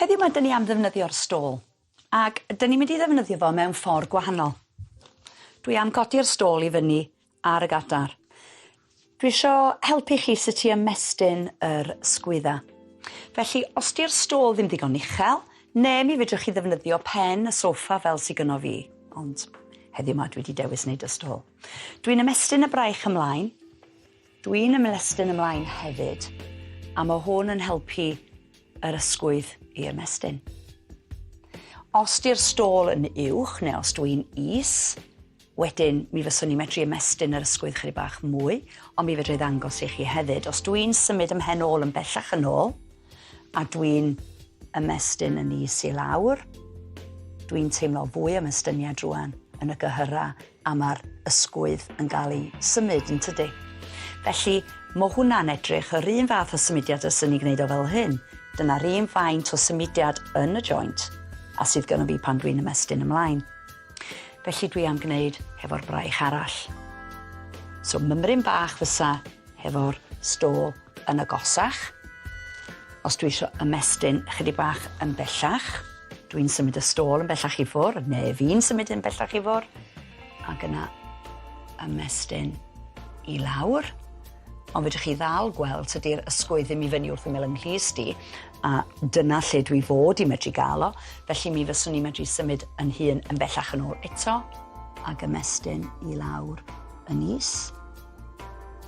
Heddiw 'ma 'dyn ni am ddefnyddio'r stôl ac 'dyn ni'n mynd i ddefnyddio fo mewn ffordd gwahanol. Dwi am godi'r stôl i fyny ar y gadar. Dwi isio helpu chi sut i ymestyn yr sgwydda. Felly, os 'di'r stôl ddim ddigon uchel, ne' mi fedrwch chi ddefnyddio pen y soffa fel sy gynno fi, ond heddiw 'ma dwi 'di dewis neud y stôl. Dwi'n ymestyn y braich ymlaen, Dwi'n ymestyn ymlaen hefyd, a mae hwn yn helpu yr ysgwydd i ymestyn. Os di'r stôl yn uwch neu os dwi'n is, wedyn mi fyswn i'n medru ymestyn yr ysgwydd chydig bach mwy, ond mi fedra i ddangos i chi hefyd. Os dwi'n symud ymhen ôl yn bellach yn ôl, a dwi'n ymestyn yn is i lawr, dwi'n teimlo fwy o ymestyniad rwan yn y gyhyrau a mae'r ysgwydd yn gael ei symud yn tydi? Felly, mae hwnna'n edrych yr un fath o symudiad os ni'n gwneud o fel hyn. Dyna'r un faint o symudiad yn y joint a sydd gynno fi pan dwi'n ymestyn ymlaen. Felly dwi am gwneud hefo'r braich arall. So mymryn bach fysa hefo'r stôl yn agosach. Os dwi eisiau ymestyn chydig bach yn bellach, dwi'n symud y stôl yn bellach i ffwrdd, neu fi'n symud yn bellach i ffwrdd, ac yna ymestyn i lawr. Ond fedrwch chi ddal gweld tydi'r ysgwydd ddim i fyny wrth ymyl yng nghlust i, a dyna lle dwi fod i medru gael o, felly mi fyswn i'n medru symud yn hun yn bellach yn ôl eto, ac ymestyn i lawr yn is.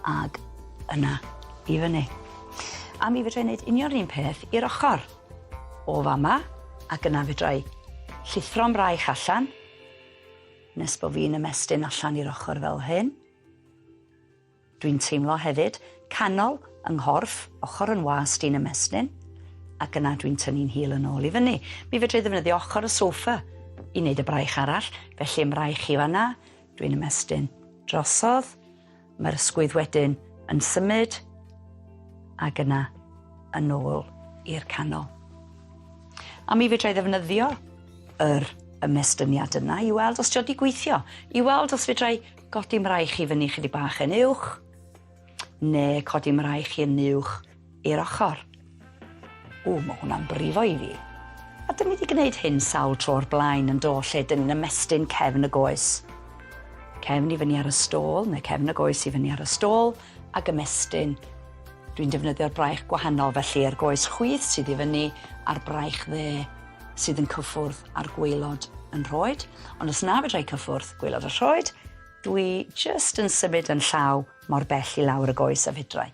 Ag yna i fyny. A mi fedra i wneud union yr un peth i'r ochr. O fama, ac yna fedra i llithro'n braich allan, nes bod fi'n ymestyn allan i'r ochr fel hyn. Dwi'n teimlo hefyd canol yng nghorff, ochr yn wast i'n ymestyn, ac yna dwi'n tynnu'n hil yn ôl i fyny. Mi fedra i ddefnyddio ochr y soffa i wneud y braich arall, felly ymraich i fanna, Dwi'n ymestyn drosodd, mae'r ysgwydd wedyn yn symud ac yna yn ôl i'r canol. A mi fedra i ddefnyddio yr ymestyniad yna i weld os 'di o 'di gweithio, i weld os fedra i godi mraich i fyny chydig bach yn uwch, neu codi mraich i yn uwch i'r ochr. Ww, mae hwnna'n brifo i fi. A dyn ni wedi gwneud hyn sawl tro o'r blaen yn do, lle dyn ni'n ymestyn cefn y goes. Cefn i fyny ar y stôl, neu cefn y goes i fyny ar y stôl, ac ymestyn. Dwi'n defnyddio'r braich gwahanol, felly yr goes chwith sydd i fyny a'r braich dde sydd yn cyffwrdd ar gwaelod yn rhoed. Ond os na fedra i cyffwrdd gwaelod y rhoed, dwi jyst yn symud yn llaw mor bell i lawr y goes a fedrai.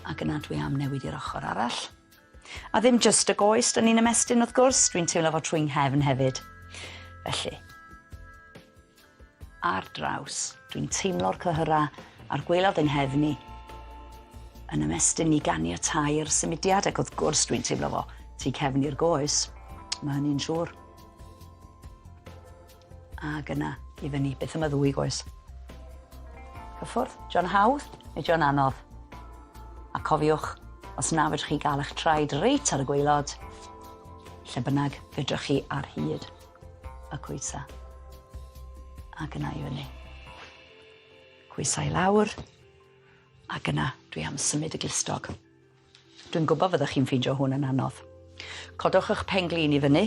Ac yna dwi am newid i'r ochr arall. A ddim jyst y goes, dyn ni'n ymestyn wrth gwrs, dwi'n teimlo fo trwy'n nghefn hefyd. Felly, ar draws, dwi'n teimlo'r cyhyrau a'r gwaelod yng nghefn i yn ymestyn i ganiatáu'r symudiad, ac wrth gwrs dwi'n teimlo fo tu cefn i'r goes, mae hynny'n siŵr. Ac yna i fyny, beth am y ddwy goes? Cyffwrdd, dio'n hawdd neu dio'n anodd? A cofiwch, os na fedrwch chi gael eich traed reit ar y gwaelod, lle bynnag fedrwch chi ar hyd y coesa. Ac yna i fyny. Coesau i lawr, ac yna dwi am symud y glustog. Dwi'n gwybod fyddwch chi'n ffeindio hwn yn anodd. Codwch eich pen-glin i fyny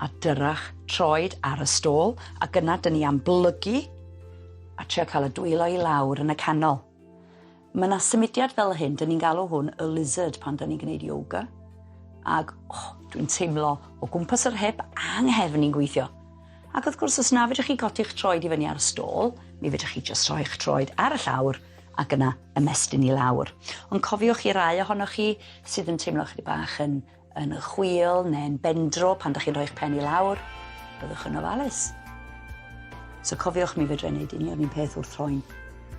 a dyrach troed ar y stôl ac yna dyn ni am blygu a trio cael y dwylo i lawr yn y canol. Mae yna symudiad fel hyn, dyn ni'n galw hwn y lizard pan dyn ni'n gwneud yoga. Ac oh, dwi'n teimlo o gwmpas yr hip a'n nghefn i'n gweithio. Ac wrth gwrs, os na fedrwch chi godi'ch troed i fyny ar y stôl, mi fedrwch chi jyst rhoi'ch troed ar y llawr ac yna ymestyn i lawr. Ond cofiwch i rai ohonoch chi sydd yn teimlo chydig bach yn, yn chwil neu'n bendro pan ydych chi'n rhoi'ch pen i lawr, byddwch yn ofalus. So cofiwch mi fedra i wneud union un peth wrth rhoi'n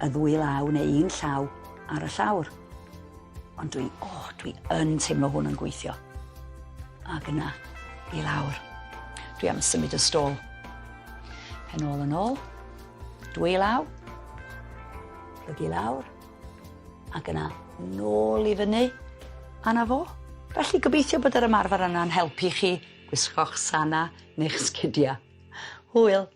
y ddwy law neu un llaw ar y llawr. Ond dwi, oh, dwi yn teimlo hwn yn gweithio. Ac yna, i lawr. Dwi am symud y stôl. Pen ôl yn ôl. Dwy law. Plygu lawr. Ac yna nôl i fyny. A 'na fo. Felly gobeithio bod yr ymarfer yna'n helpu chi gwisgo'ch sana neu'ch sgidia. Hwyl!